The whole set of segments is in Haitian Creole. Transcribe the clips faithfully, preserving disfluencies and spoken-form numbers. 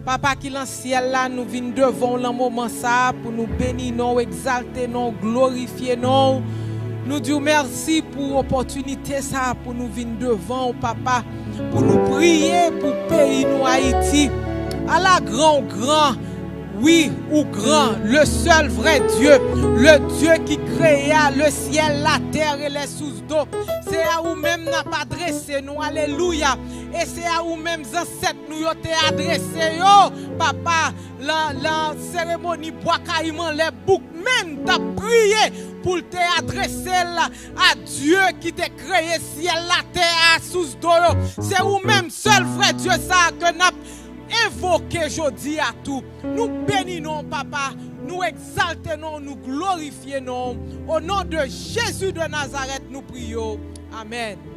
Papa ki lan syèl la, nou vin devan w lan moman sa a pou nou beni non w, egzalte non w, glorifye non w. Nou di w mèsi pou opòtinite sa a pou nou vin devan w, Papa, pou nou priye pou peyi nou, Ayiti. Ala gran w gran, wi, ou gran, le sèl vrè Dye, le Dye ki kreye a, le syèl, la tè e les sources d'eau. Se a ou menm n ap adrese nou, alelouya. E se a ou menm zansèt nou yo te adrese yo, Papa, lan, lan seremoni Bwa Kayiman, lè Boukman t ap priye pou l te adrese l a Dye ki te kreye syèl, latè a, sous do yo. Se ou menm sèl vrè Dye sa a ke n ap envoke jodi a tou. Nou beni non w, Papa, nou egzalte non w, nou glorifye non w. O non de Jezi de Nazarèt, nou priye w. Amèn.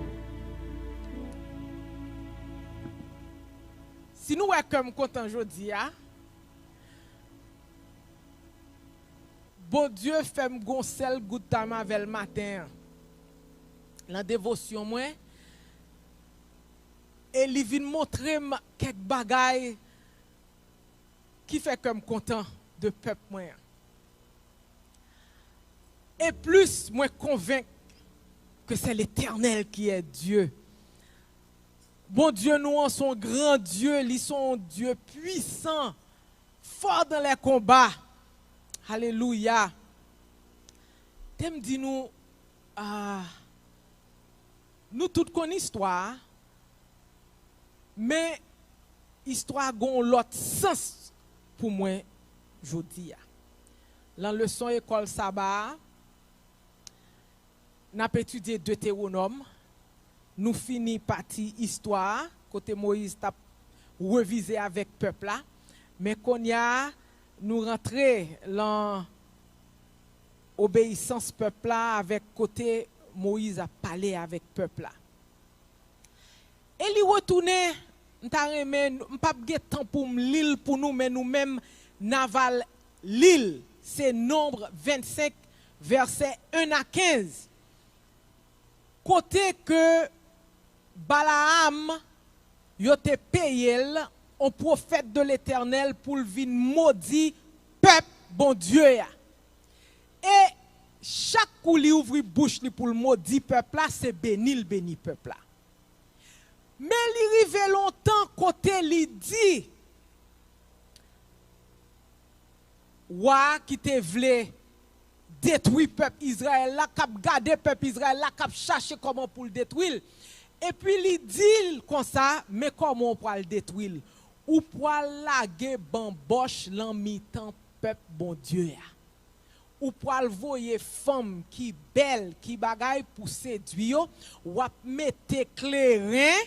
Si nou wè kè m kontan jodi a, Bondye fè m gon sèl gout tanm avè l maten an, lan devosyon mwen, e li vin montre m kèk bagay ki fè kè m kontan de pèp mwen an. E plis mwen konvenk ke se Letènèl ki è Dye. Bondye nou an se yon gran Dye, li se yon Dye pwisan, fò dan lè konba. Alelouya. Te m di nou, ah, nou tout konn istwa a, men istwa a gon yon lòt sans pou mwen jodi a. Lan leson ekòl saba a, n ap etidye Detewonòm. Nou fini pati istwa a, kote Moyiz t ap revize avèk pèp la. Men kounye a, nou rantre lan obeyisans pèp la avèk kote Moyiz ap pale avèk pèp la. E li retounen, m ta renmen, m p ap gen tan pou m li l pou nou, men nou menm, n a va l li l. Se Nonb vennsenk, vèsè en a kenz. Kote ke Balaam, yo te peye l, yon pwofèt de Letènèl, pou l vin modi pèp Bondye a. E chak kou li ouvri bouch li pou l modi pèp la, se beni l beni pèp la. Men li rive lontan kote li di, wa a ki te vle detwi pèp Izrayèl la, k ap gade pèp Izrayèl la, k ap chache kòman pou l detwi l. Epi li di l konsa, men kòman w pral detwi l? Ou pral lage banbòch lan mitan pèp Bondye a. Ou pral voye fanm ki bèl, ki bagay pou sedwi yo, w ap mete kleren,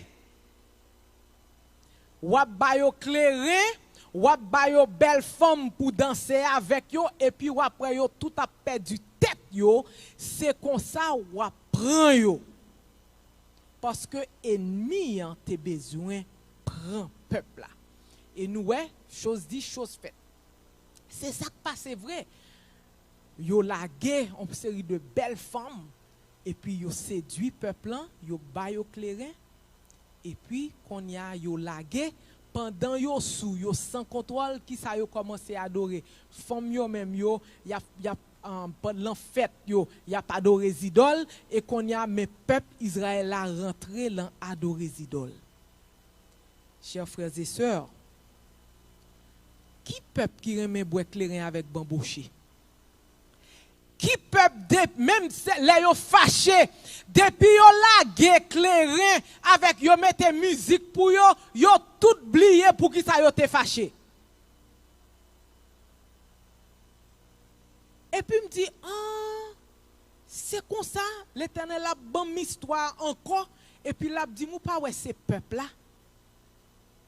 w ap ba yo kleren, w ap ba yo bèl fanm pou danse avèk yo, epi w ap wè yo tout ap pèdi tèt yo, se konsa w ap pran yo. Paske ènmi an te bezwen pran pèp la. E nou wè, choz di, choz fèt. Se sa k pase vre. Yo lage yon seri de bèl fanm, epi yo sedwi pèp lan, yo ba yo kleren, epi kounye a yo lage, pandan yo sou, yo san kontwòl, kisa yo kòmanse adore? Fanm yo menm yo, y ap, y ap, um, pandan fèt yo, y ap adore zidòl, e kounye a men pèp Izrayèl la rantre lan adore zidòl. Chè frè e sè, ki pèp ki renmen bwè kleren avèk banboche? Ki pèp de, menm se, lè yo fache, depi yo lage kleren avèk yo mete mizik pou yo, yo tout bliye poukisa yo te fache. Epi m di, an, se konsa Letènèl ap ban m istwa a ankò, epi l ap di m, ou pa wè se pèp la?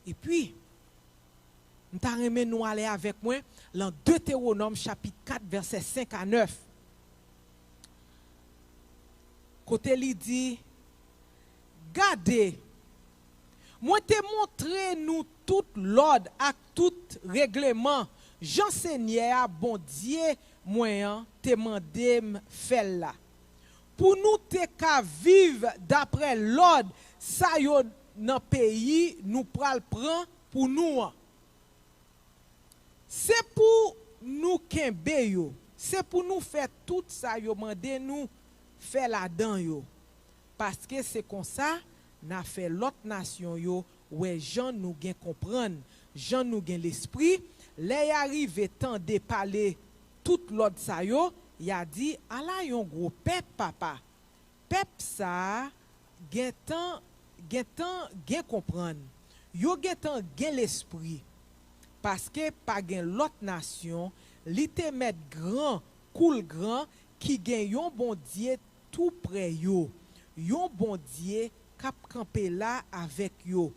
Epi, m ta renmen nou ale avèk mwen lan Detewonòm chapit kat, vèsè senk a nèf. Kote li di, gade, mwen te montre nou tout lòd ak tout regleman, jan Senyè a, Bondye mwen an, te mande m fè l la. Pou nou te ka viv daprè lòd sa yo nan peyi nou pral pran pou nou an. Se pou nou kenbe yo, se pou nou fè tout sa yo mande nou fè ladan yo. Paske se konsa n a fè lòt nasyon yo wè jan nou gen konprann, jan nou gen lespri, lè y a rive tande pale tout lòd sa yo, y a di, ala yon gwo pèp, papa! Pèp sa a gentan, gentan gen konprann, yo gentan gen lespri, paske pa gen lòt nasyon li te mèt gran kou l gran ki gen yon Bondye tou prè yo, yon Bondye k ap kanpe la avèk yo,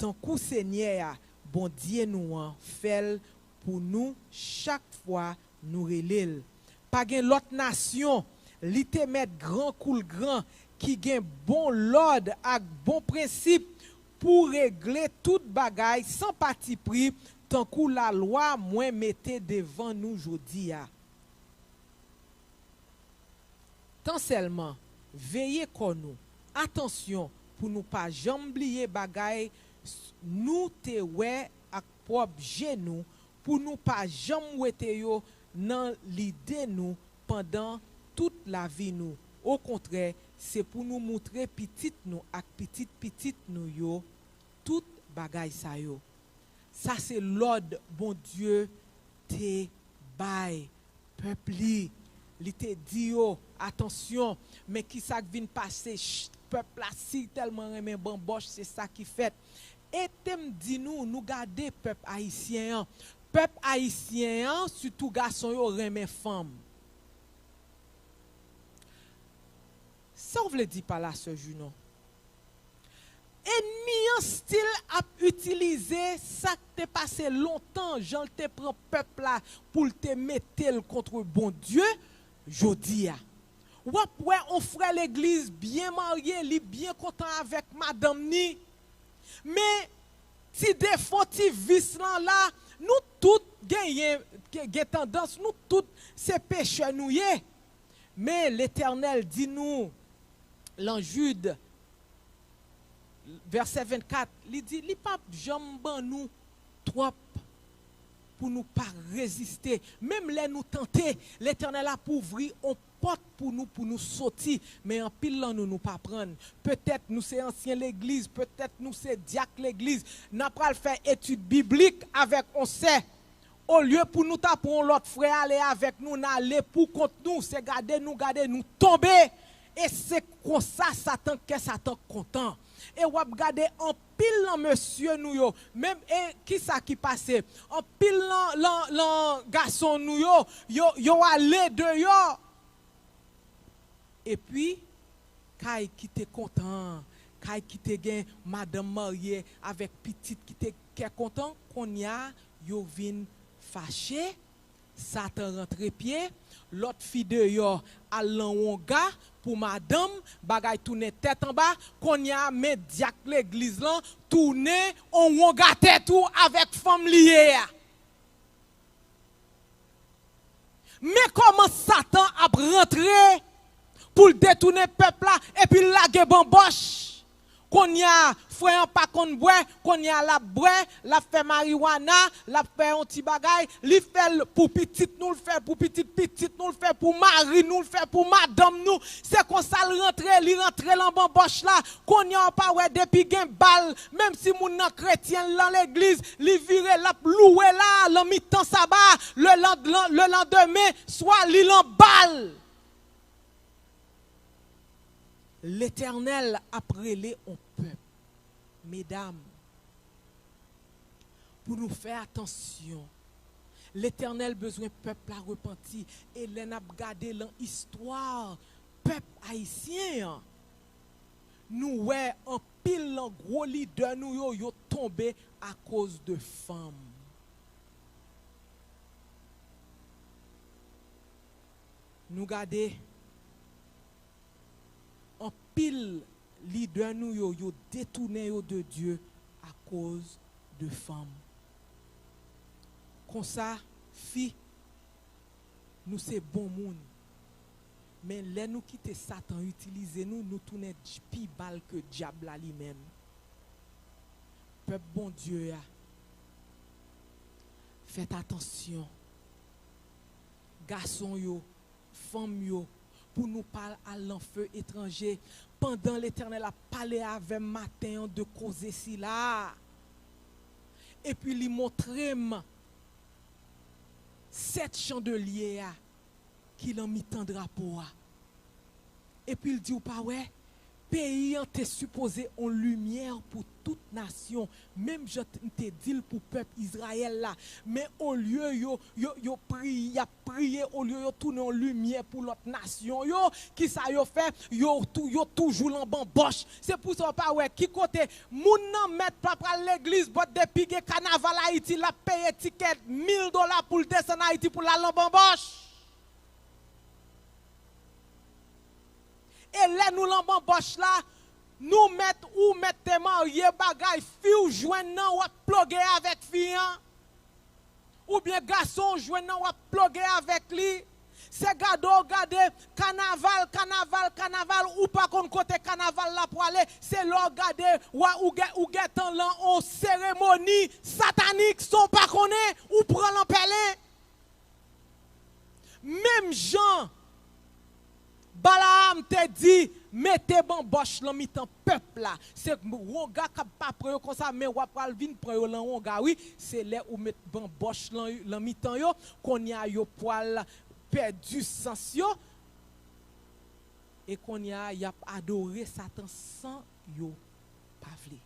tankou Senyè a, Bondye nou an, fè l pou nou chak fwa nou rele l. Pa gen lòt nasyon li te mèt gran kou l gran, ki gen bon lòd ak bon prensip pou regle tout bagay san patipri, tankou lalwa mwen mete devan nou jodi a. Tansèlman, veye kò nou, atansyon pou nou pa janm bliye bagay s-, nou te wè ak pwòp je nou, pou nou pa janm wete yo nan lide nou pandan tout lavi nou. Okontrè, se pou nou moutre pitit nou ak pitit pitit nou yo tout bagay sa yo. Sa se lòd Bondye te bay pèp li. Li te di yo, atansyon, men ki sa k vin pase, ch-, pèp la, si tèlman renmen banbòch, se sa ki fèt. E te m di nou, nou gade pèp ayisyen an. Pèp ayisyen an, sitou gason yo, renmen fanm. Sa w vle di pa la, sè Junon? Ènmi an still ap itilize sa k te pase lontan, jan l te pran pèp la pou l te mete l kont Bondye, jodi a. W ap wè on frè legliz byen marye, li byen kontan avèk madanm ni. Men, ti defo, ti vis lan la, nou tout genyen, gen, gen tandans, nou tout se pechè nou ye. Men Letènèl di nou, lan Jid, vèsè vennkat, li di, li p ap janm ban nou twòp pou nou pa reziste. Menm lè nou tante, Letènèl ap ouvri on pòt pou nou, pou nou soti. Men anpil lan nou, nou pa prann. Petèt nou se ansyen legliz, petèt nou se dyak legliz. N a pral fè etid biblik avèk on sè. Olye pou nou ta pran yon lòt frè ale avèk nou, n ale pou kont nou, se gade nou gade, nou tonbe. E se konsa Satan, kè Satan kontan. E w ap gade anpil nan mesye nou yo, menm, e kisa ki pase? Anpil nan, nan, nan gason nou yo, yo, yo ale deyò. Epi, kay ki te kontan, kay ki te gen madanm marye avèk pitit ki te kè kontan, kounye a, yo vin fache, Satan rantre pye, lòt fi deyò al lan wonga pou madanm, bagay tounen tèt anba, kounye a, men dyak legliz lan tounen on wonga tèt ou avèk fanm li ye a. Men kòman Satan ap rantre pou l detounen pèp la epi l lage banbòch. Kounye a, frè an pa konn bwè, kounye a l ap bwè, l ap fè mariwana, l ap fè yon ti bagay, li fè l pou pitit nou, l fè l pou pitit pitit nou, l fè l pou mari nou, l fè l pou madanm nou. Se konsa l rantre, li rantre lan banbòch la. Kounye a, w pa wè depi gen bal, menm si moun nan kretyen, l lan legliz, li vire, l ap louwe la, lan mitan saba, le lan-, lan-, le landemen, swa li lan bal. Letènèl ap rele on pèp, medam, pou nou fè atansyon. Letènèl bezwen pèp la repanti. E lè n ap gade lan istwa pèp ayisyen an, nou wè anpil lan gwo lidè nou yo, yo tonbe akoz de fanm. Nou gade anpil lidè nou yo, yo detounen yo de Dye akoz de fanm. Konsa, fi, nou se bon moun. Men lè nou kite Satan itilize nou, nou tounen dj-, pi bal ke dyab la li menm. Pèp Bondye a, Fèt atansyon, gason yo, fanm yo, pou nou pa al nan fe etranje. Pandan Letènèl ap pale avè m maten an de koze sila a, epi li montre m sèt chandelye a ki nan mitan drapo a. Epi l di, ou pa wè, peyi an te sipoze on limyè pou tout nasyon, menm jan m te di l pou pèp Izrayèl la. Men olye yo, yo, yo priye, y ap priye, olye yo tounen on limyè pou lòt nasyon yo, kisa yo fè? Yo tou-, yo toujou lan banbòch. Se pou sa w pa wè ki kote moun nan mèt pa pral legliz, but depi gen kanaval Ayiti, l ap peye tikè mil dola pou l desann Ayiti pou l al lan banbòch. E lè nou lan banbòch la, nou mèt, ou mèt te marye, bagay, fi w jwenn nan, w ap ploge avèk fi an. Oubyen gason w jwenn nan, w ap ploge avèk li. Se gade w gade kanaval, kanaval, kanaval, ou pa konn kote kanaval la pwale. Se lè w gade, w a, ou gen, ou gentan lan on seremoni satanik san w pa konnen, ou pran lan pèlen. Menm jan Balaam te di, mete banbòch lan mitan pèp la. Se wonga k ap pa pran yo konsa, men w ap pral vin pran yo lan wonga, wi. Se lè ou met banbòch lan, lan mitan yo, kounye a yo pral pèdi sans yo. E kounye a, y ap adore Satan san yo pa vle.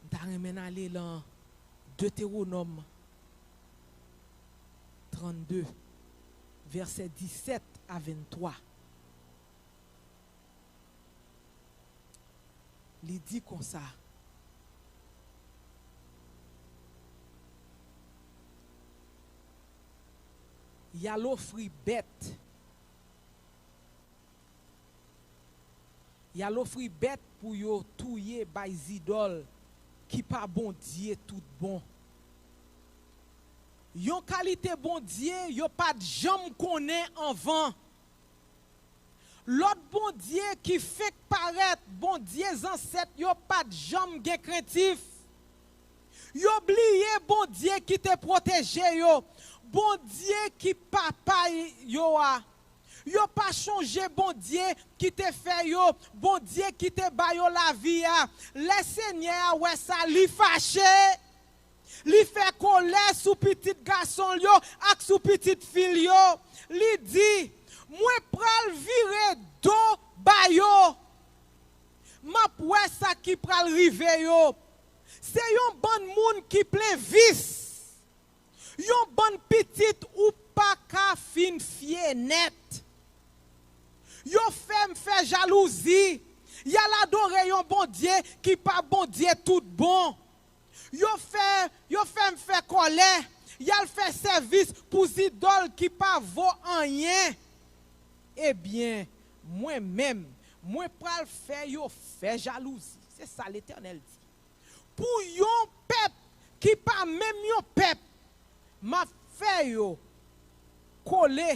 M ta renmen n ale lan Detewonòm trannde, vèsè disèt a venntwa. Li di konsa, y al ofri bèt Y al ofri bèt pou yo touye bay zidòl ki pa Bondye tout bon. Yon kalite Bondye yo pa t janm konnen anvan. Lòt bondye ki fenk parèt, Bondye zansèt yo pa t janm gen krentif. Yo bliye Bondye ki te pwoteje yo, Bondye ki papa yo a. Yo pa chonje Bondye ki te fè yo, Bondye ki te ba yo lavi a. Lè Senyè a wè sa, li fache. Li fè kòlè sou pitit gason l yo ak sou pitit fi l yo. Li di, mwen pral vire do ba yo. M ap wè sa ki pral rive yo. Se yon bann moun ki plen vis. Yon bann pitit ou pa ka fin fye nèt. Yo fè m fè jalouzi. Y al adore yon Bondye ki pa Bondye tout bon. Yo fè, yo fè m fè kòlè. Y al fè sèvis pou zidòl ki pa vo anyen. Ebyen, mwen menm, mwen pral fè yo fè jalouzi. Se sa Letènèl di. Pou yon pèp ki pa menm yon pèp, m ap fè yo kole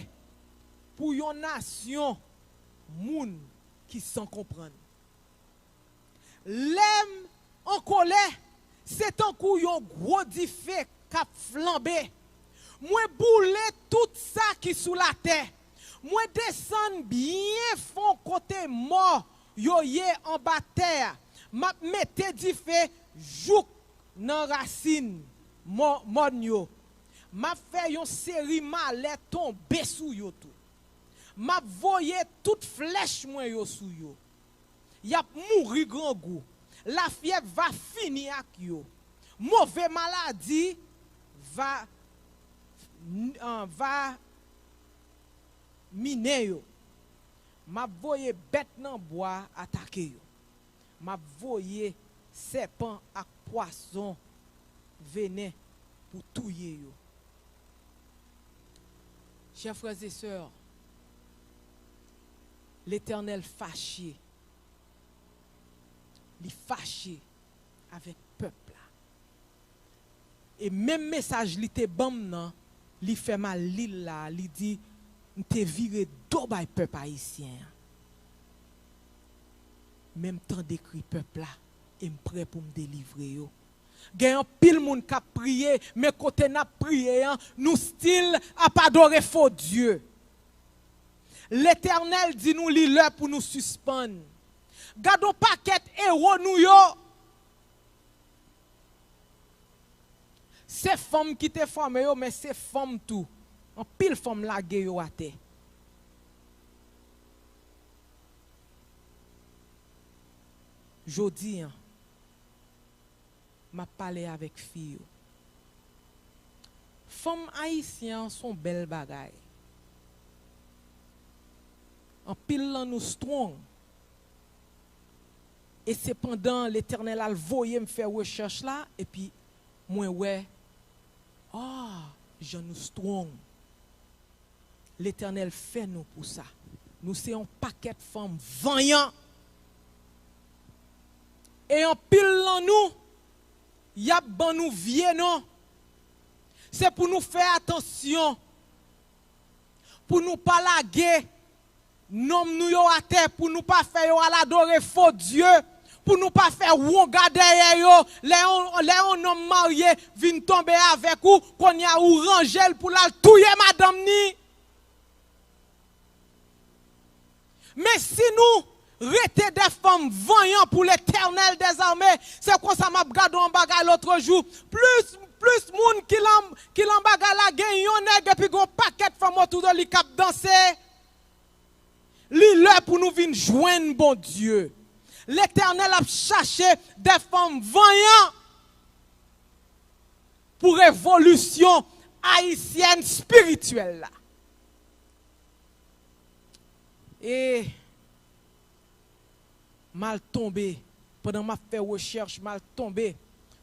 pou yon nasyon moun ki san konprann. Lè m an kòlè, se tankou yon gwo dife k ap flanbe. Mwen boule tout sa ki sou latè. Mwen desann byen fon kote mò yo ye anba tè a. M ap mete dife jouk nan rasin mò-, mòn yo. M ap fè yon seri malè tonbe sou yo tou. M ap voye tout flèch mwen yo sou yo. Y ap mouri grangou. Lafyèv va fini ak yo. Move maladi va, va minen yo. M ap voye bèt nan bwa atake yo. M ap voye sèpan ak pwason venen pou touye yo. Chè frè e sè, Letènèl fache. Li fache avèk pèp la. E menm mesaj li te ban m nan, li fè m al li l la, li di, m te vire do bay pèp ayisyen an. Men m tande kri pèp la, e m prè pou m delivre yo. Gen anpil moun k ap priye, men kote n ap priye an, nou still ap adore fo dye. Letènèl di nou li lè pou nou sispann. Gad yon pakèt ewo nou yo. Se fanm ki te fòme yo, men se fanm tou. Anpil fanm lage yo atè. Jodi an, m ap pale avèk fi yo. Fanm ayisyen an se yon bèl bagay. Anpil nan nou strong. E se pandan Letènèl al voye m fè rechèch la, epi mwen wè, ah, jan nou strong. Letènèl fè nou pou sa. Nou se yon pakèt fanm vanyan. E anpil nan nou, y ap ban nou vye non. Se pou nou fè atansyon, pou nou pa lage nonm nou yo atè, pou nou pa fè yo al adore fo dye, pou nou pa fè wonga dèyè yo. Lè yon, lè yon nonm marye vin tonbe avèk ou, kounye a ou ranje l pou l al touye madanm ni. Men si nou rete de fanm vanyan pou Letènèl dèzame, se konsa m ap gade yon bagay lòt jou. Plis, plis moun ki lan, ki lan bagay la, gen yon nèg epi gen yon pakèt fanm otou de li k ap danse. Li lè pou nou vin jwenn Bondye. Letènèl ap chache de fanm vanyan pou revolisyon ayisyèn espirityèl la. E m al tonbe, pandan m ap fè rechèch, m al tonbe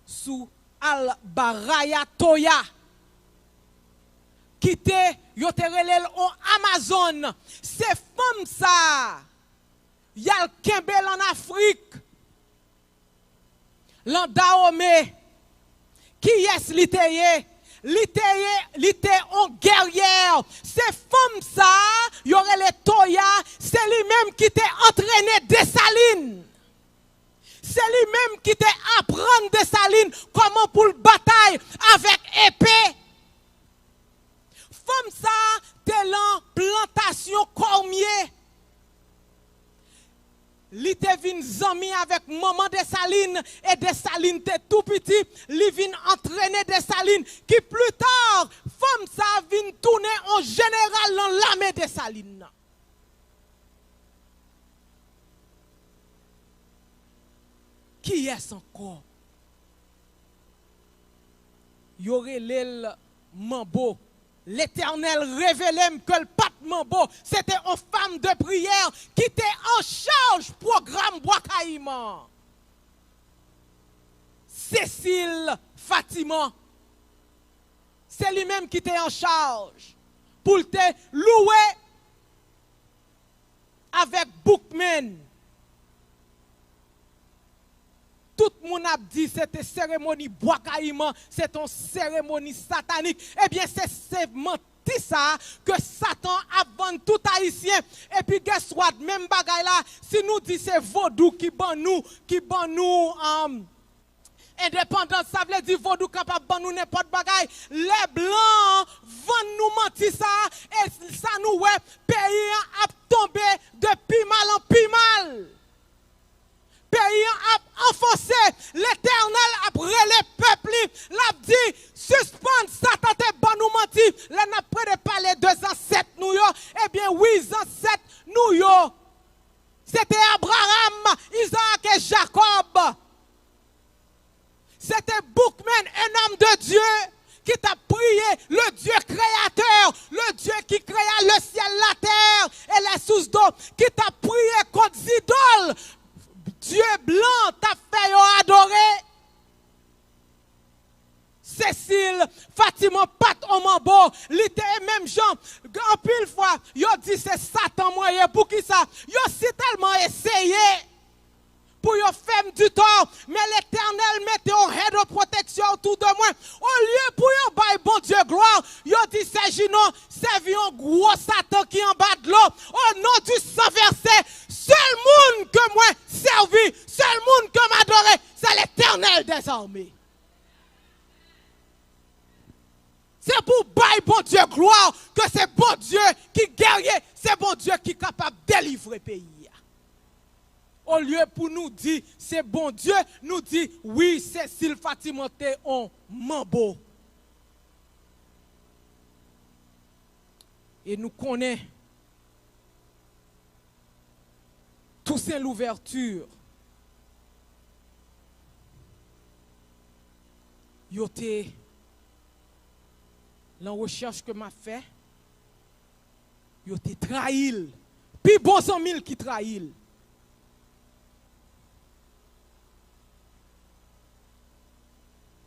sou Albaraya Toya, ki te, yo te rele l on Amazòn. Se fanm sa a, y al kenbe l ann Afrik. Lan Dahomey, kiyès li te ye? Li te ye, li te on gèryè. Se fanm sa a, yo rele Toya, se li menm ki te antrene Desalin. Se li menm ki te aprann Desalin kòman pou l batay avèk epe. Fanm sa a te lan plantasyon kòmye. Li te vin zanmi avèk manman Desalin, e Desalin te tou piti, li vin antrene Desalin, ki pli ta, fanm sa a vin tounen on jeneral nan lame Desalin nan. Kiyès ankò? Yo rele l Manbo. Letènèl revele m ke l pa t Manbo. Se te on fanm de priyè ki te an chaj pwogram Bwa Kayiman. Cécile Fatiman. Se li menm ki te an chaj pou l te louwe avèk Boukman. Tout moun ap di se te seremoni Bwa Kayiman, se te yon seremoni satanik. Ebyen, se, se manti sa a ke Satan ap vann tout Ayisyen. Epi, guess what? Menm bagay la, si nou di se vodou ki ban nou, ki ban nou, um, endepandans, sa vle di vodou kapab ban nou nenpòt bagay. Lè blan an vann nou manti sa a, e sa nou wè, peyi an ap tonbe de pi mal an pi mal. Peyi an ap anfonse. Letènèl ap rele pèp li. L ap di, sispann Satan te ban nou manti. Lè n ap pale de zansèt nou yo, ebyen wi, zansèt nou yo, se te Abraram, Izaak e Jakòb. Se te Boukman, un homme de Dieu, ki t ap priye le Dieu créateur, le Dieu qui créa le ciel, la terre et les sources d'eau, ki t ap priye kont zidòl dye blan t ap fè yo adore. Cécile Fatiman pa t on manbo, li te menm jan. Anpil fwa, yo di se Satan mwen ye. Poukisa? Yo si tèlman eseye pou yo fè m ditò, men Letènèl mete yon hedge de protection autour de mwen. Olye pou yo bay Bondye glwa, yo di Sèjinon sèvi yon gwo Satan ki anba dlo. O non du sang versé, sèl moun ke mwen sèvi, sèl moun ke m adore, se Letènèl dèzame. Se pou w bay Bondye glwa, ke se Bondye ki gèrye, se Bondye ki kapab delivre peyi a. Olye pou nou di se Bondye, nou di, wi, Cécile Fatiman te on manbo. E nou konnen Toussaint Louverture, yo te lan rechèch ke m ap fè, yo te trayi l. Pi bon zanmi l ki trayi l.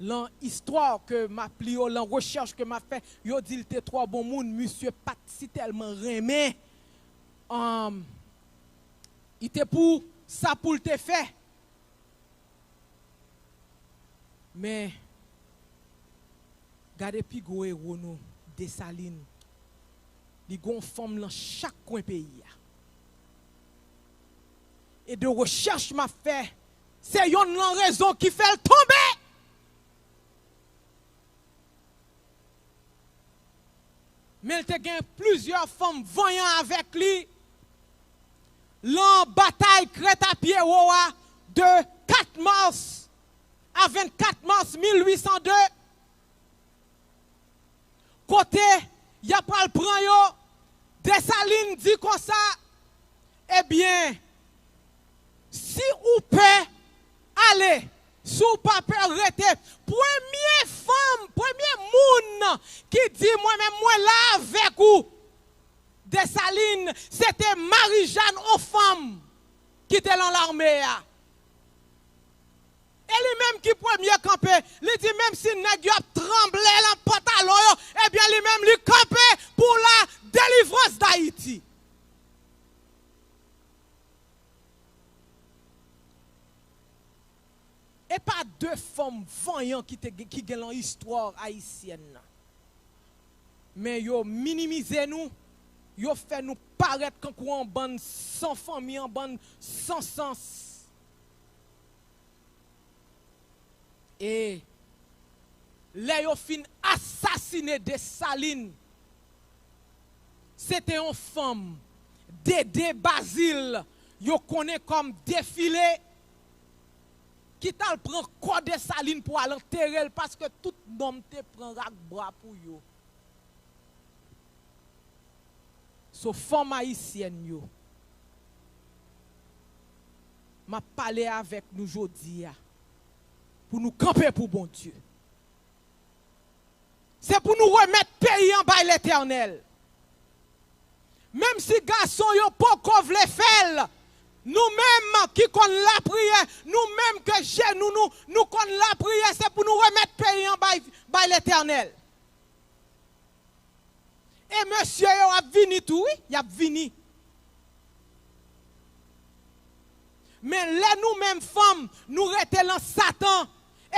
Lan istwa ke m ap li yo, lan rechèch ke m ap fè, yo di l te twò bon moun, misye pa t si tèlman renmen. Um, li te pou sa pou l te fè. Men, gade pi gwo ewo nou, Desalin. Li gon fanm lan chak kwen peyi a. E de rechèch m ap fè, se yonn lan rezon ki fè l tonbe. Men l te gen plizyè fanm vanyan avèk li. Lan batay Crête-à-Pierrot a de kat mas a vennkat mas mil uit san de, kote y ap pral pran yo, Desalin di konsa, ebyen, si ou pè, ale. Si w pa pè, rete. Premye fanm, premye moun ki di, mwen menm, mwen la avèk ou, Desalin, se te Marijàn, on fanm ki te lan lame a. E li menm ki premye kanpe, li di menm si nèg yo ap tranble lan pantalon yo, ebyen li menm li kanpe pou la delivrans Dayiti. E pa de fanm vanyan ki te gen, ki gen lan istwa ayisyèn nan. Men yo minimize nou, yo fè nou parèt kankou an bann san fanmi, an bann san sans. E lè yo fin asasine Desalin, se te yon fanm, Dede Bazil, yo konnen kòm Defile, ki t al pran kò Desalin pou al antere l, paske tout nonm te pran rak bwa pou yo. So, fanm ayisyèn yo, m ap pale avèk nou jodi a, pou nou kanpe pou Bondye. Se pou nou remèt peyi an bay Letènèl. Menm si gason yo poko vle fè l, nou menm ki konn lapriyè, nou menm ke jenou nou, nou konn lapriyè, se pou nou remèt peyi an bay, bay Letènèl. E mesye yo ap vini tou, wi, y ap vini. Men lè nou menm fanm, nou rete lan Satan,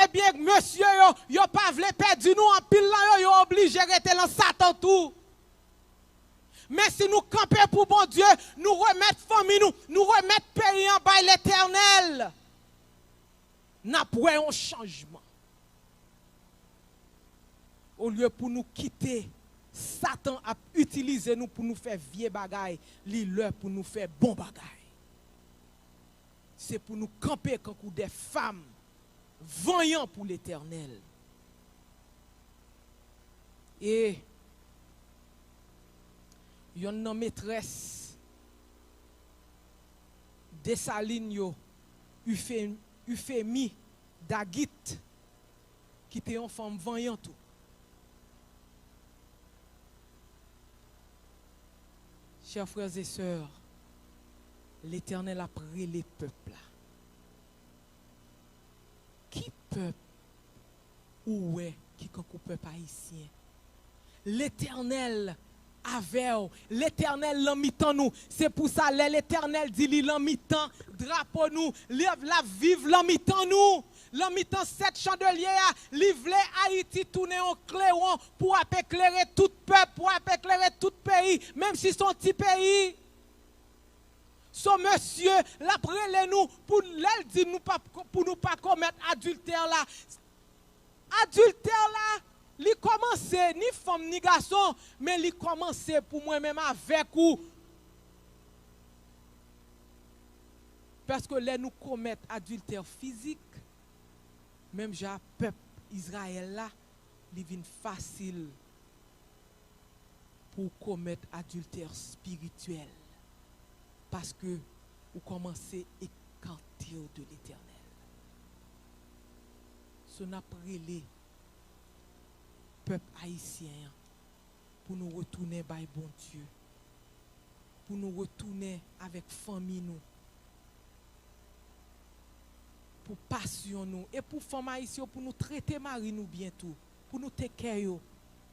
ebyen, mesye yo, yo pa vle pèdi nou, anpil lan yo, yo oblije rete lan Satan tou. Men si nou kanpe pou Bondye, nou remèt fanmi nou, nou remèt peyi an bay Letènèl, n ap wè yon chanjman. Olye pou nou kite Satan ap itilize nou pou nou fè vye bagay, li lè pou nou fè bon bagay. Se pou nou kanpe kankou de fanm vanyan pou Letènèl. E yonn nan metrès Desalin yo, Eufé-, Euphémie Daguit, ki te yon fanm vanyan tou. Chers frères et sœurs, Letènèl ap rele pèp la. Ki pèp ou wè ki kankou pèp ayisyen? Letènèl avè w. Letènèl lan mitan nou. Se pou sa, lè Letènèl di li lan mitan drapo nou, li, l ap viv lan mitan nou. Lan mitan sèt chandelye a, li vle Ayiti tounen yon klewon pou ap eklere tout pèp, pou ap eklere tout peyi, menm si se yon ti peyi. So, mesye, l ap rele nou pou lè l di nou pa, pou nou pa komèt adiltè la. Adiltè la, li kòmanse Se ni fanm ni gason, men li kòmanse pou mwen menm avèk ou. Paske lè nou komèt adiltè fizik, menm jan ak pèp Izrayèl la, li vin fasil pou w komèt adiltè espirityèl, paske ou kòmanse ekate w de Letènèl. So, n ap rele pèp ayisyen an pou nou retounen bay Bondye, pou nou retounen avèk fanmi nou, pou pasyon nou, e pou fanm ayisyen yo, pou nou trete mari nou byen tou, pou nou take care yo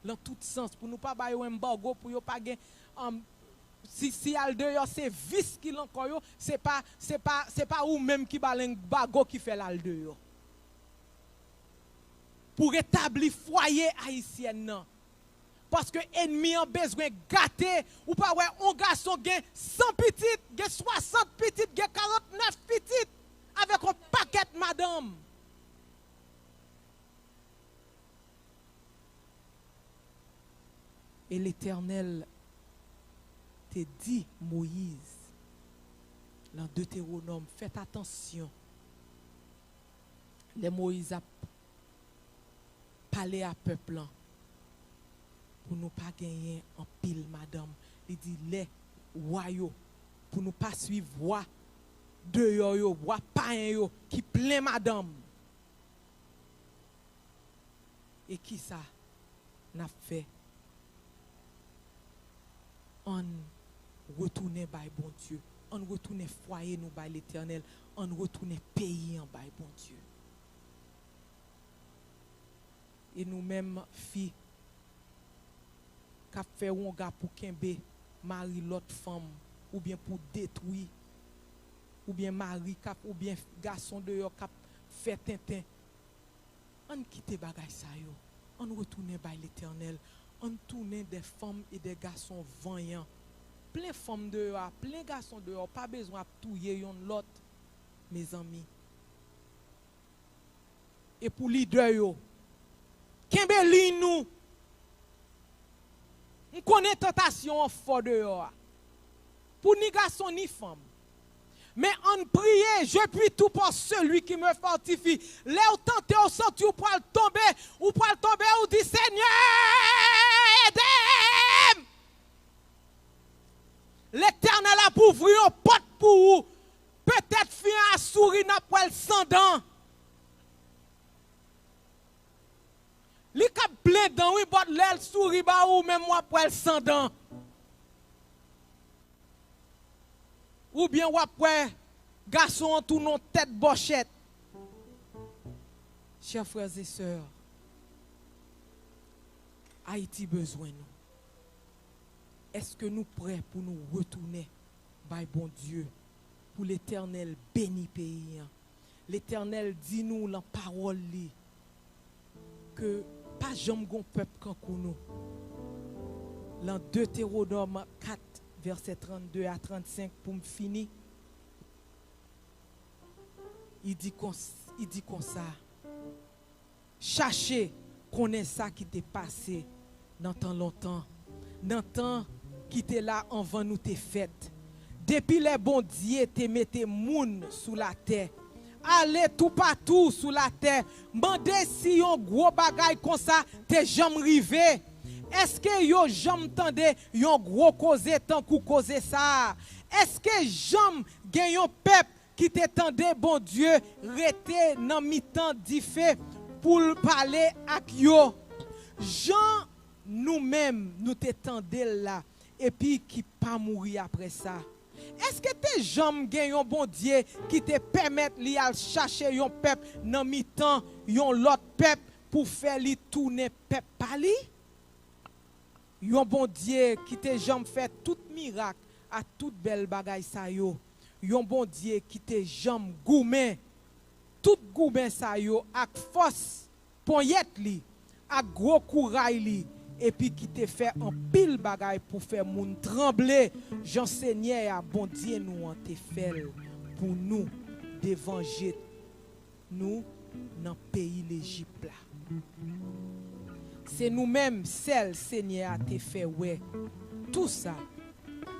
lan tout sans, pou nou pa ba yo anbago, pou yo pa gen, um, si, si al deyò, se vis ki lan kò yo, se pa, se pa, se pa ou menm ki ba l anbago ki fè l al deyò. Pou retabli fwaye ayisyèn nan. Paske ènmi an bezwen gate. Ou pa wè yon gason gen san pitit, gen swasant pitit, gen karantnèf pitit, avèk yon pakèt madanm. E Letènèl te di Moyiz, lan Detewonòm, fèt atansyon. Lè Moyiz ap pale a pèp lan, pou nou pa genyen anpil madanm. Li di lè wa yo, pou nou pa swiv wa deyò yo, wa payen yo ki plen madanm. E kisa n ap fè? Ann retounen bay Bondye. Ann retounen fwaye nou bay Letènèl. Ann retounen peyi an bay Bondye. E nou menm fi k ap fè wonga pou kenbe mari lòt fanm, oubyen pou detwi, oubyen mari k ap, oubyen gason deyò k ap fè tenten. Ann kite bagay sa yo. Ann retounen bay Letènèl. Ann tounen de fanm e de gason vanyan. Plen fanm deyò a, plen gason deyò, pa bezwen ap touye yonn lòt, mezanmi. E pou lidè yo, kenbe liy nou. M konnen tantasyon an fò deyò a, pou ni gason ni fanm. Men ann priye, je puis tout par celui qui me fortifie. Lè w tante, w santi w pral tonbe, ou pral tonbe, ou di, Senyè, ede m! Letènèl ap ouvri yon pòt pou ou. Petèt fi an a souri, n ap wè l san dan. Li kab plen dan, wi, but lè l souri ba ou, ou menm w ap wè l san dan. Oubyen w ap wè gason an tounen yon tèt bòchèt. Chers frères et sœurs, Ayiti bezwen nou. Èske nou prè pou nou retounen bay Bondye, pou Letènèl beni peyi an? Letènèl di nou lan pawòl li ke pa janm gon pèp kankou nou. Lan Detewonòm kat, vèsè trannde a trannsenk, pou m fini, li di kons-, li di konsa, Chache konnen sa ki te pase nan tan lontan, nan tan ki te la anvan nou te fèt, depi lè Bondye te mete moun sou latè. Ale toupatou sou latè, mande si yon gwo bagay konsa te janm rive. Èske yo janm tande yon gwo koze tankou koze sa a? Èske janm gen yon pèp ki te tande Bondye rete nan mitan dife pou l pale ak yo, jan nou menm nou te tande l la, epi ki pa mouri apre sa? Èske te janm gen yon Bondye ki te pèmèt li al chache yon pèp nan mitan yon lòt pèp pou fè li tounen pèp pa li? Yon Bondye ki te janm fè tout mirak ak tout bèl bagay sa yo. Yon Bondye ki te janm goumen tout goumen sa yo ak fòs ponyèt li, ak gwo kouray li, epi ki te fè anpil bagay pou fè moun tranble, jan Senyè a, Bondye nou an, te fè l pou nou devan je nou nan peyi Lejip la. Se nou menm sèl Senyè a te fè wè tou sa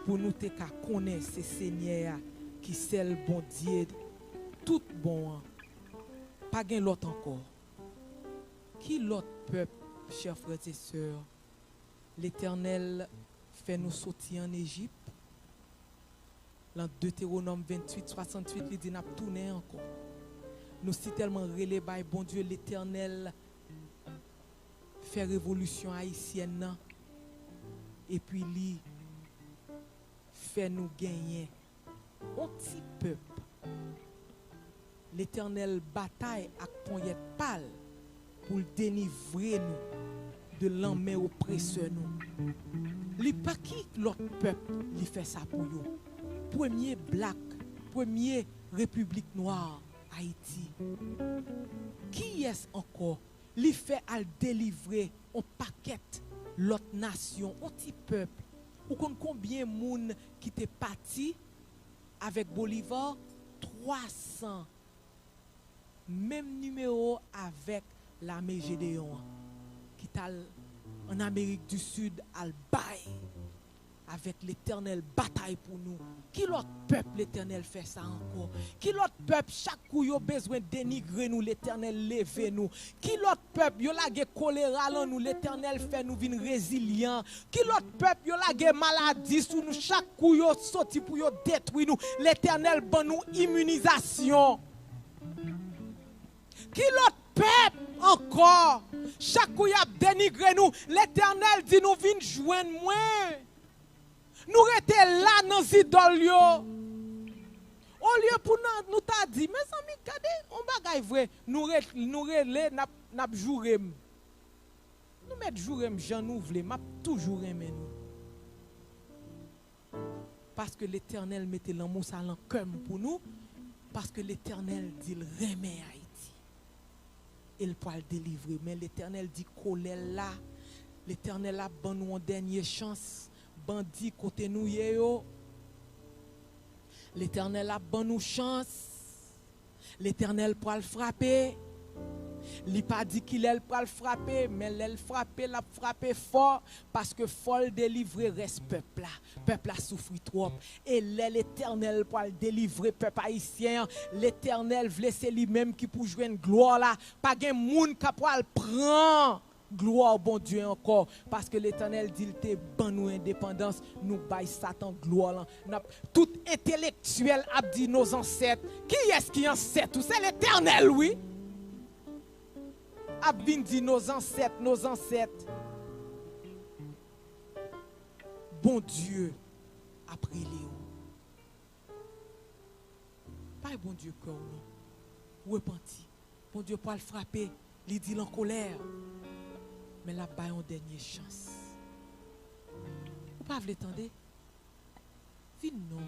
pou nou te ka konnen se Senyè a ki sèl Bondye tout bon an. Pa gen lòt ankò. Ki lòt pèp, chè frè e sè, Letènèl fè nou soti ann Ejip? Lan Detewonòm venntuit, swasanntuit, li di n ap tounen ankò. Nou sitèlman rele bay Bondye, Letènèl fè revolisyon ayisyèn nan, epi li fè nou genyen on ti pèp. Letènèl batay ak ponyèt pa l pou l delivre nou de lanmen opresè nou. Li pa ki lòt pèp li fè sa pou yo. Premye blak, premye repiblik nwa, Ayiti. Kiyès ankò li fè al delivre on pakèt lòt nasyon, on ti pèp? Ou konn konbyen moun ki te pati avèk Bolivar? Twa san. Menm nimewo avèk lame Jedeyon an, ki t al ann Amerik di Sid al bay avèk Letènèl batay pou nou. Ki lòt pèp Letènèl fè sa ankò? Ki lòt pèp, chak kou yo bezwen denigre nou, Letènèl leve nou? Ki lòt pèp yo lage kolera lan nou, Letènèl fè nou vin rezilyan? Ki lòt pèp yo lage maladi sou nou, chak kou yo soti pou yo detwi nou, Letènèl ban nou iminizasyon? Ki lòt pèp ankò, chak kou y ap denigre nou, Letènèl di nou, vin jwenn mwen? Nou rete la nan zidòl yo. Olye pou nan, nou ta di, mezanmi, gade yon bagay vre, nou re-, nou rele, n ap, n ap joure m. Nou mèt joure m jan nou vle, m ap toujou renmen nou. Paske Letènèl mete lanmou sa lan kè m pou nou, paske Letènèl di l renmen Ayiti. E l pral delivre. Men Letènèl di kolè l la, Letènèl ap ban nou yon dènye chans. Bandi kote nou ye yo, Letènèl ap ban nou chans. Letènèl pral frape. Li pa di kilè l pral frape, men lè l frape, l ap frape fò, paske fò l delivre rès pèp la. Pèp la soufri twòp. E lè Letènèl pral delivre pèp ayisyen an, Letènèl vle se li menm ki pou jwenn glwa la. Pa gen moun k ap pral pran glwa Bondye ankò, paske Letènèl di l te ban nou endepandans, nou bay Satan glwa lan. N ap, tout entelektyèl ap di nos ancêtres. Kiyès ki ansèt ou? Se Letènèl, wi. Ap vin di nos ancêtres, nos ancêtres. Bondye ap rele w. Bay Bondye kè w non. Repanti. Bondye pral frape, li di l an kolè. Men l ap bay yon dènye chans. Ou pa vle tande? Vin non.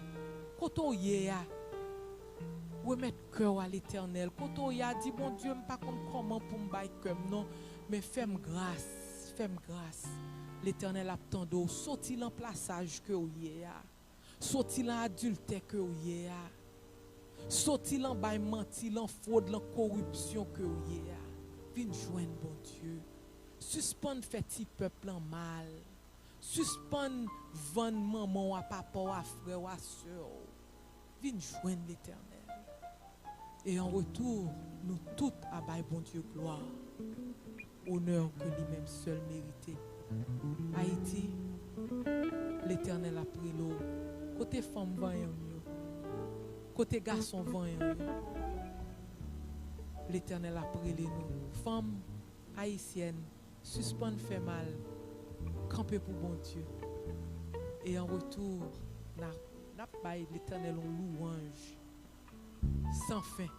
Kote w ye a, remèt kè w a Letènèl. Kote w ye a, di, Bondye, m pa konn kòman pou m bay kè m non, men fè m gras, fè m gras. Letènèl ap tande w. Soti lan plasaj ke w ye a. Soti lan adiltè ke w ye a. Soti lan bay manti, lan fwod, lan koripsyon ke w ye a. Vin jwenn Bondye. Sispann fè ti pèp lan mal. Sispann vann manman w a papa w, a frè w, a sè w. Vin jwenn Letènèl. E an retou, nou tout a bay Bondye glwa, onè ke li menm sèl merite. Ayiti, Letènèl ap rele w. Kote fanm vanyan m yo? Kote gason vanyan m yo? Letènèl ap rele nou. Fanm ayisyèn, sispann fè mal, kanpe pou Bondye. E an retou, n a, n ap bay Letènèl yon lwanj san fen.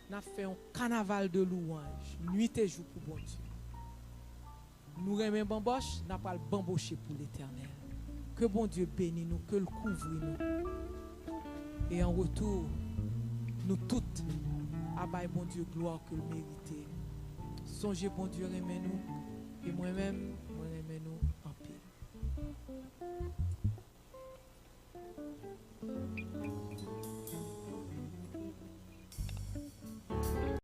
N ap fè yon kanaval de louwanj, nwit e jou pou Bondye. Nou renmen banbòch, n ap pral banboche pou Letènèl. Ke Bondye beni nou, ke l kouvri nou. E an retou, nou tout a bay Bondye glwa ke l merite. Sonje Bondye renmen nou, e mwen menm, mwen renmen nou anpil.